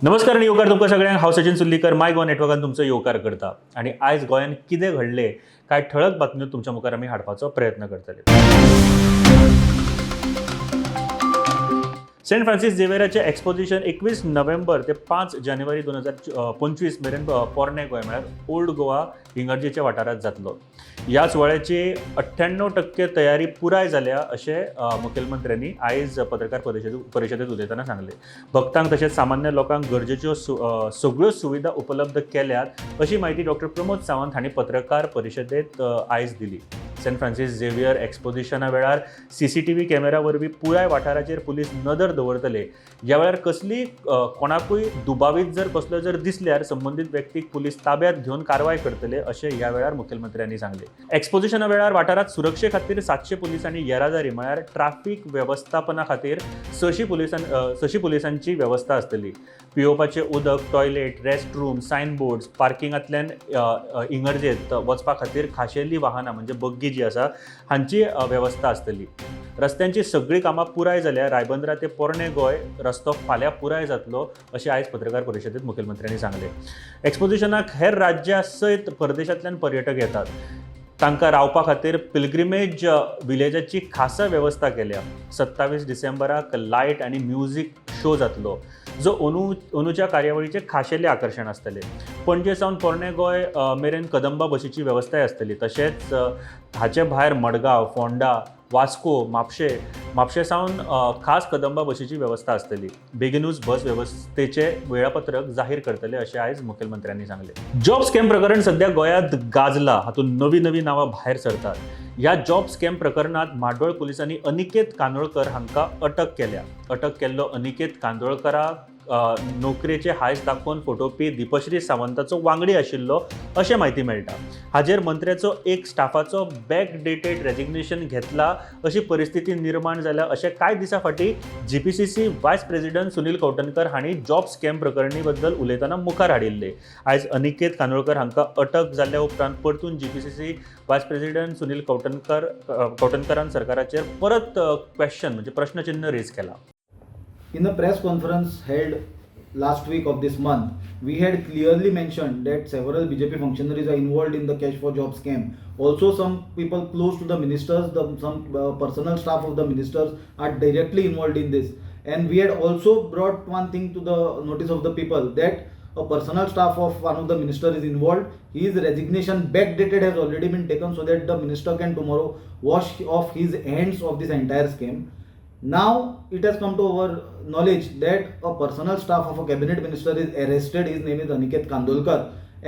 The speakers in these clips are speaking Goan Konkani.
नमस्कार आनी येवकार तुमकां सगळ्यांक. हांव सचिन सुर्लीकर, माय गोवा नेटवर्कान तुमचो येवकार करता. आनी आयज गोंयांत कितें घडलें, कांय ठळक बातम्यो तुमच्या मुखार आमी हाडपाचो प्रयत्न करतले. सेंट फ्रांसीस झेवियराचें एक्सपोजिशन 21 नोव्हेंबर ते 5 जानेवारी 2025 मेरेन पोरणे गोंय, म्हळ्यार ओल्ड गोवा इगर्जेच्या वाठारांत जातलो. ह्या सुवाळ्याची 98% तयारी पुराय जाल्या अशें मुखेलमंत्र्यांनी आयज पत्रकार परिशदेंत उलयतना सांगलें. भक्तांक तशेंच सामान्य लोकांक गरजेच्यो सगळ्यो सुविधा उपलब्ध केल्यात अशी म्हायती डॉक्टर प्रमोद सावंत हांणी पत्रकार परिशदेंत आयज दिली. सेंट फ्रांसीस झेवियर एक्सपोजिशना वेळार सीसीटीव्ही कॅमेरा वरवीं पुराय वाठाराचेर पुलीस नदर दवरतले. ह्या वेळार कसली कोणाकूय दुबावीत जर कसलो जर दिसल्यार संबंदीत व्यक्तीक पुलीस ताब्यात घेवन कारवाय करतले अशें ह्या वेळार मुखेलमंत्र्यांनी सांगलें. एक्सपोजिशना वेळार वाठारांत सुरक्षे खातीर 700 पुलिसांनी येरादारी, म्हळ्यार ट्राफीक वेवस्थापना खातीर 600 पुलिसांची वेवस्था आसतली. पियोवपाचें उदक, toilet, rest room, sign boards, पार्किंगांतल्यान अ, अ, इगर्जेंत वचपा खातीर खाशेली वाहनां, म्हणजे बग्गी जी आसा, हांची वेवस्था आसतली. रस्त्यांची सगळीं कामां पुराय जाल्या. रायबंदरा ते पोरणे गोंय रस्तो फाल्यां पुराय जातलो अशें आयज पत्रकार परिशदेंत मुखेलमंत्र्यांनी सांगलें. एक्सपोजिशनाक हेर राज्यां सयत परदेशांतल्यान पर्यटक येतात. तांकां रावपा खातीर पिलग्रिमेज विलेजाची खासा वेवस्था केल्या. 27 डिसेंबराक लायट आनी म्युजीक शो जातलो, जो अंदूच्या कार्यावळीचें खाशेलें आकर्शण आसतलें. पणजे सावन पोरणे गोंय मेरेन कदंबा बशीची वेवस्थाय आसतली. तशेंच हाचे भायर मडगांव, फोंडा, वास्को, म्हापशें, म्हापशें सावन खास कदंबा बशीची वेवस्था आसतली. बेगिनूच बस वेवस्थेचें वेळापत्रक जाहीर करतले अशें आयज मुखेलमंत्र्यांनी सांगलें. जॉब स्कॅम प्रकरण सध्या गोंयांत गाजला. हातूंत नवी नवी नांवां भायर सरतात. ह्या जॉब स्कॅम प्रकरणांत म्हाड्डोळ पुलिसांनी अनिकेत कांदोळकर हांकां अटक केल्या. अटक केल्लो अनिकेत कांदोळकराक नोकरेचे हांयस दाखोवन फटोवपी दीपश्री सावंताचो वांगडी आशिल्लो अशें म्हायती मेळटा. हाजेर मंत्र्याचो एक स्टाफाचो बॅक डेटेड रेजिग्नेशन घेतला अशी परिस्थिती निर्माण जाल्या अशें कांय दिसां फाटीं जीपीसीसी वायस प्रेसिडेंट सुनील कवठणकर हांणी जॉब स्कॅम प्रकरणी बद्दल उलयतना मुखार हाडिल्ले. आयज अनिकेत कांदोळकर हांकां अटक जाल्ल्या उपरांत परतून जीपीसीसी वायस प्रेसिडेंट सुनील कवठणकरान सरकाराचेर परत क्वेश्चन, म्हणजे प्रश्नचिन्ह रेज केला. In a press conference held last week of this month, we had clearly mentioned that several BJP functionaries are involved in the cash for job scam. Also, some people close to the ministers, some personal staff of the ministers are directly involved in this. And we had also brought one thing to the notice of the people, that a personal staff of one of the minister is involved. His resignation backdated has already been taken so that the minister can tomorrow wash off his hands of this entire scam. Now it has come to our knowledge that a personal staff of a cabinet minister is arrested. His name is Aniket Kandolkar,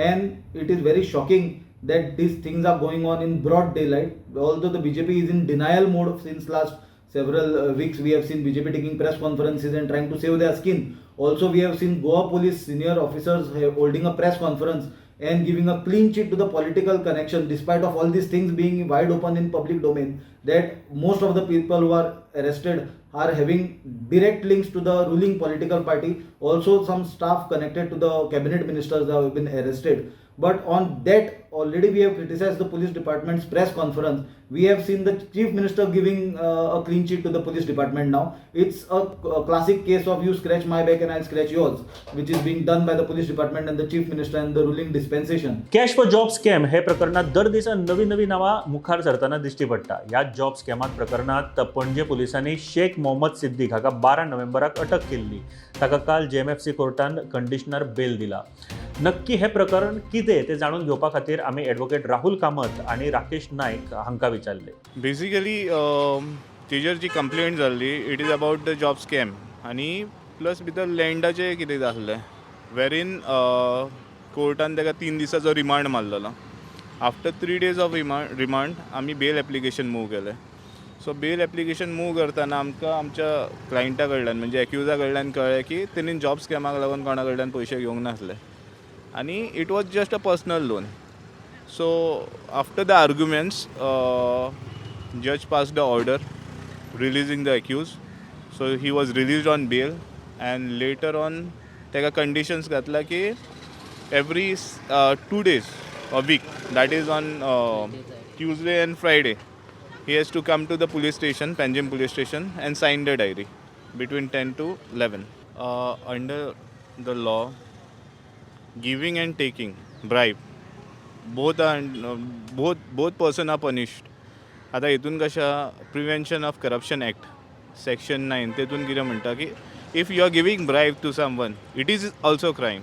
and it is very shocking that these things are going on in broad daylight. Although the BJP is in denial mode since last several weeks, we have seen BJP taking press conferences and trying to save their skin. Also, we have seen Goa police senior officers holding a press conference and giving a clean chit to the political connection, despite of all these things being wide open in public domain, that most of the people who are arrested are having direct links to the ruling political party. Also, some staff connected to the cabinet ministers have been arrested. But on that, already we have criticized the police department's press conference. We have seen the chief minister giving a clean chit to the police department. Now it's a classic case of "you scratch my back and I'll scratch yours," which is being done by the police department and the chief minister and the ruling dispensation. Cash for job scam हे प्रकरणात दर दिसा नवी नवी नांवां मुखार सरतना दिश्टी पडटा. ह्या जॉब स्कॅमात प्रकरणात पणजे पुलिसांनी शेख मोहम्मद सिद्दीक हाका 12 नोव्हेंबराक अटक केल्ली. ताका काल जेएमएफसी कोर्टान कंडिशनर बेल दिला. नक्की हें प्रकरण कितें तें जाणून घेवपा खातीर आमी एडवोकेट राहुल कामत आनी राकेश नायक हांकां विचारलें. बेसिकली तेजेर जी कंप्लेंट जाल्ली, it is about the job scam आनी प्लस भितर लँडाचें कितें आसलें, वेरीन कोर्टान ताका 3 दिसाचो रिमांड मारलेलो. After 3 days of remand आमी बेल एप्लिकेशन मूव केलें. सो बेल एप्लिकेशन मूव करतना आमकां आमच्या क्लायंटा कडल्यान, म्हणजे एक्युजा कडल्यान कळ्ळें की तेणी जॉब स्कॅमाक लागून कोणा कडल्यान पयशे घेवंक नासले आनी it was just a personal loan. So after the arguments, judge passed the order releasing the accused. So he was released on bail and later on ताका कंडिशन्स घातला की every 2 days a week, that is on Tuesday and Friday, he has to come to the police station, Panjim police station, and sign the diary between 10 to 11. Under the law, giving and taking bribe, both are both person are punished. आतां हितून कशें, Prevention of Corruption Act section 9, तेतून कितें म्हणटा की if you are giving bribe to someone, it is also crime.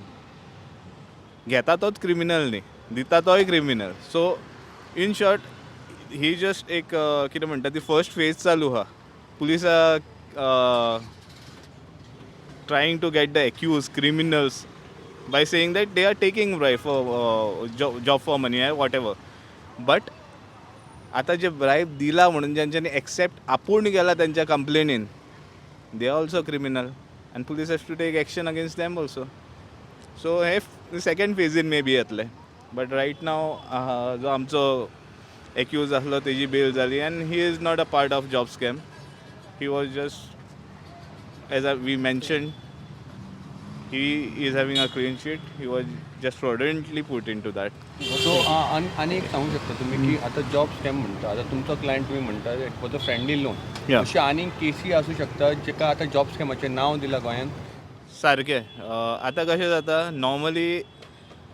घेता तोच क्रिमिनल न्ही, दिता तोय criminal. So in short, he just एक कितें म्हणटा ती फर्स्ट फेज चालू आहा. Police are trying to get the accused criminals by saying that they are taking bribe for job for money or whatever. But आता जे ब्राईब दिला म्हणून ज्यांच्यानी एक्सेप्ट आपूण गेला त्यांच्या कंप्लेनीन, they are also criminal and police has to take action against them also. So hey second फेजीन may be येतले, बट रायट नाव जो आमचो एक्यूज आसलो तेजी बेल जाली and he is not a part of job scam. He was just, as we mentioned, he is having a clean sheet. He was just fraudulently put into that. So आनी एक सांगू शकता तुम्ही की आता जॉब स्कॅम म्हणटा, आता तुमचो क्लायंट तुम्ही म्हणटा it was a friendly loan. अश्यो आनीक केसी आसूं शकता जेका आतां जॉब स्कॅमाचें नांव दिलां गोंयान? सारकें. आतां कशें जाता, नॉर्मली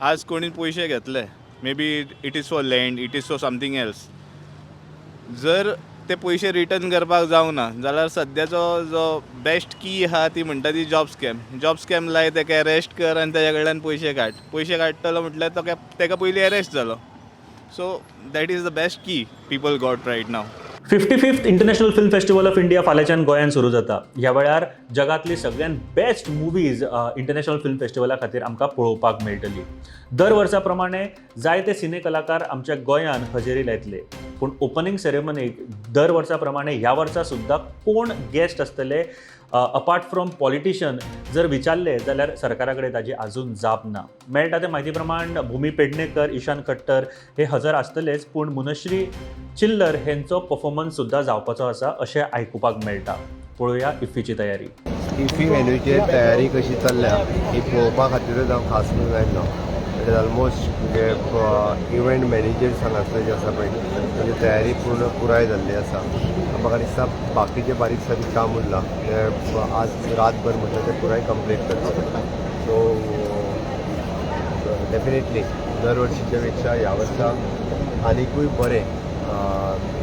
आज कोणी पयशे घेतले, maybe it is for land, it is for something else, जर ते पयशे रिटर्न करपाक जावना जाल्यार सद्याचो जो बेस्ट की आहा ती म्हणटा ती जॉब स्कॅम. जॉब स्कॅम लाय, तेका एरेस्ट कर आनी तेज्या कडल्यान पयशे काड. पयशे काडटलो म्हटल्यार तो तेका पयलीं एरेस्ट जालो. So that is the best key people got right now. 55th International Film Festival of India फाल्यांच्यान गोंयांत सुरू जाता. ह्या वेळार जगांतली सगळ्यांत बेस्ट मुवीज इंटरनॅशनल फिल्म फेस्टिवला खातीर आमकां पळोवपाक मेळटली. दर वर्सा प्रमाणे जायते सिने कलाकार आमच्या गोंयांत हजेरी लायतले, पूण ओपनींग सेरेमनीक दर वर्सा प्रमाणे ह्या वर्सा सुद्दां कोण गेस्ट आसतले अपार्ट फ्रॉम पॉलिटिशन जर विचारले जाल्यार सरकारा कडेन ताजी आजून जाप ना. मेळटा ते म्हायती प्रमाण भुमी पेडणेकर, इशान खट्टर हे हजर आसतलेच, पूण मुनश्री चिल्लर हेंचो परफॉर्मन्स सुद्दां जावपाचो आसा अशें आयकुपाक मेळटा. पळोवया इफ्फीची तयारी. इफी व्हेन्यूचेर तयारी कशी चल्ल्या ही पळोवपा खातीरच हांव खास करून आयल्लो. It is almost, म्हणजे इव्हेंट मॅनेजर्स हांगासरले जे आसा पळय, तांची तयारी पूर्ण पुराय जाल्ली आसा. म्हाका दिसता बाकीचें बारीक सारीक काम उरलां तें आज रातभर म्हटल्यार तें पुराय कंप्लीट करतले. सो डेफिनेटली दर वर्शीच्या पेक्षा ह्या वर्सा आनिकूय बरें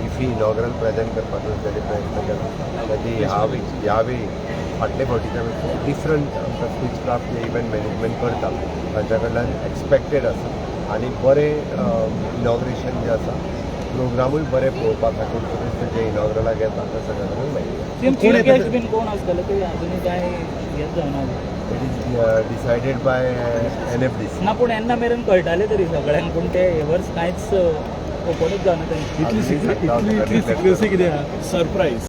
इफी इनॉग्रल प्रेजेंट करपाचो ताणी प्रयत्न केला. ताची ह्या वेळी फाटले फावटीच्या पेक्षा डिफरंट आमकां स्पीच क्राफ्ट जे इव्हेंट मॅनेजमेंट करता तांच्या कडल्यान एक्सपेक्टेड आसा आनी बरें इनॉग्रेशन जें आसा, प्रोग्रामूय बरे पळोवपा खातीर टुरिस्ट जे इनॉग्रलाक येता ते सगळ्या जाणांक मेळटा. चीफ गेस्ट बीन कोण आसतले ते अजुनूय कांय हेच जावना? It is decided by NFDC. ना, पूण येन्ना मेरेन कळटालें तरी सगळ्यांक, पूण ते हे वर्स कांयच ओपनूच जावना तेंचें. इतली इतली इतली सिक्रेसी कितें? सरप्रायज.